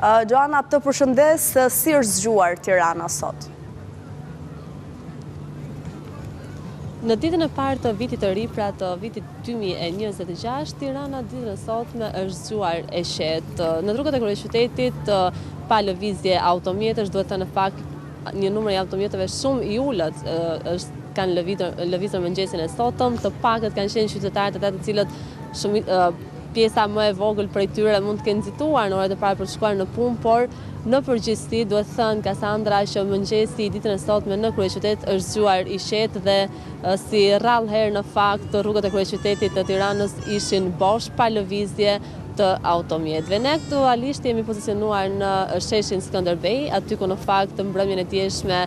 Xhoana, të përshëndes, si është zgjuar Tirana sot? Në ditën e parë të vitit të ri, pra të vitit 2026, Tirana ditën e sotme është zgjuar e qetë. Në rrugët e kryeqytetit, pa lëvizje automjetesh, duhet thënë në fakt një numër i automjeteve shumë i ulët është kanë lëvizur lëvizur mëngjesin e sotëm, të pakët kanë qenë qytetarët ata të cilët shumë pjesa më e vogël prej tyre mund të kenë nxituar në orët e para për të shkuar në punë, por në përgjithësi duhet thënë Kasandra që mëngjesi i ditën e sotme në kryeqytet është zgjuar i qetë dhe si rrallë herë në fakt rrugët e kryeqytetit të Tiranës ishin bosh pa lëvizje të automjeteve. Ne aktualisht jemi pozicionuar në sheshin Skënderbej, aty ku në fakt mbrëmjen e djeshme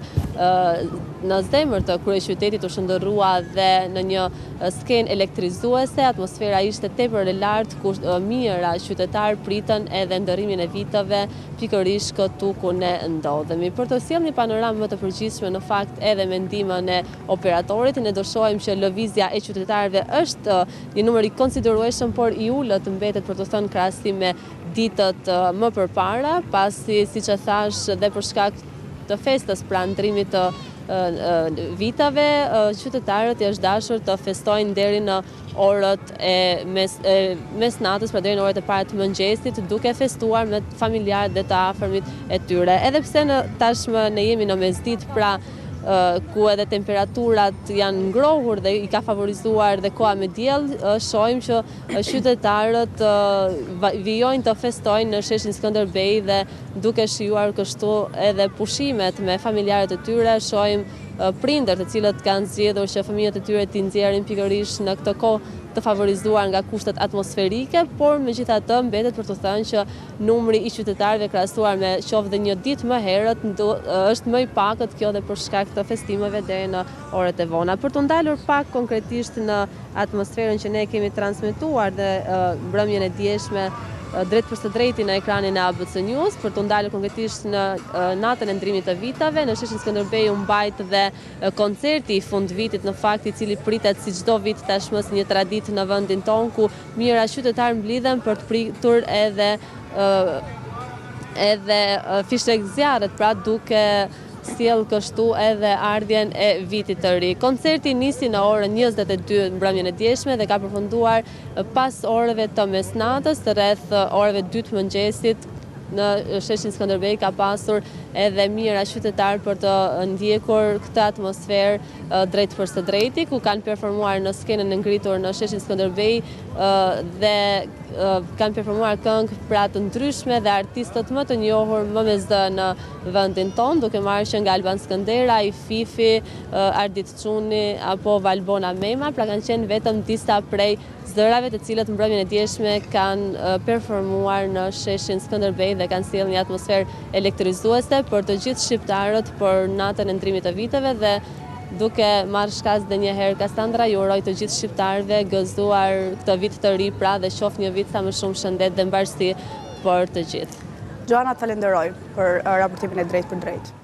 në zemër të kryeqytetit u shndërrua dhe në një skenë elektrizuese, atmosfera ishte tepër e lartë ku mijëra qytetarë pritën edhe ndërrimin e viteve pikërisht këtu ku ne ndodhemi. Për të sjellë një panoramë më të përgjithshme në fakt edhe me ndihmën e operatorit, ne do shohim që lëvizja e qytetarëve është një numër i konsiderueshëm, por i ulët mbetet për të thënë krahasim me ditët më përpara, pasi siç e thashë dhe për shkak të festës pra ndërrimit të viteve, qytetarët i është dashur të festojnë deri në orët e mes, e mesnatës, pra deri në orët e para të mëngjesit, duke festuar me familjarët dhe të afërmit e tyre. Edhe pse në tashmë ne jemi në mesditë, pra ku edhe temperaturat janë ngrohur dhe i ka favorizuar dhe koha me diell, shohim që qytetarët vijojnë të festojnë në sheshin Skënderbej dhe duke shijuar kështu edhe pushimet me familjarët e tyre, shohim prindër të cilët kanë zgjedhur që fëmijët e tyre t'i nxjerrin pikërisht në këtë kohë të favorizuar nga kushtet atmosferike, por megjithatë mbetet për t'u thënë që numri i qytetarëve krahasuar me qoftë dhe një ditë më herët është më i pakët kjo dhe për shkak të festimeve deri në orët e vona. Për t'u ndalur pak konkretisht në atmosferën që ne kemi transmetuar dhe mbrëmjen e djeshme drejtpërsëdrejti në ekranin e ABC News, për t'u ndalur konkretisht në natën e ndërrimit të viteve, në sheshin Skënderbej u mbajt dhe koncerti i fundvitit në fakt i cili pritet si çdo vit tashmë si një traditë në vendin tonë ku mijëra qytetarë mblidhen për të pritur edhe edhe fishekzjarret, pra duke sjellë kështu edhe ardhjen e vitit të ri. Koncerti nisi në orën 22 mbrëmjen e djeshme dhe ka përfunduar pas orëve të mesnatës, rreth orëve 2 të mëngjesit në sheshin Skënderbej ka pasur edhe mijëra qytetarë për të ndjekur këtë atmosferë drejtpërsëdrejti, ku kanë performuar në skenën e ngritur në sheshin Skënderbej dhe kanë performuar këngë pra të ndryshme dhe artistët më të njohur më me zë në vendin tonë, duke marrë që nga Alban Skënderaj, Fifi, Ardit Çuni apo Valbona Mema, pra kanë qenë vetëm disa prej zërave të cilët mbrëmjen e djeshme kanë performuar në sheshin Skënderbej dhe kanë sjellë një atmosferë elektrizuese për të gjithë shqiptarët për natën e ndërrimit të viteve dhe duke marrë shkas dhe një herë Kasandra ju uroj të gjithë shqiptarëve gëzuar këtë vit të ri pra dhe qoftë një vit sa më shumë shëndet dhe mbarësi për të gjithë. Xhoana, të falenderoj për raportimin e drejtpërdrejtë.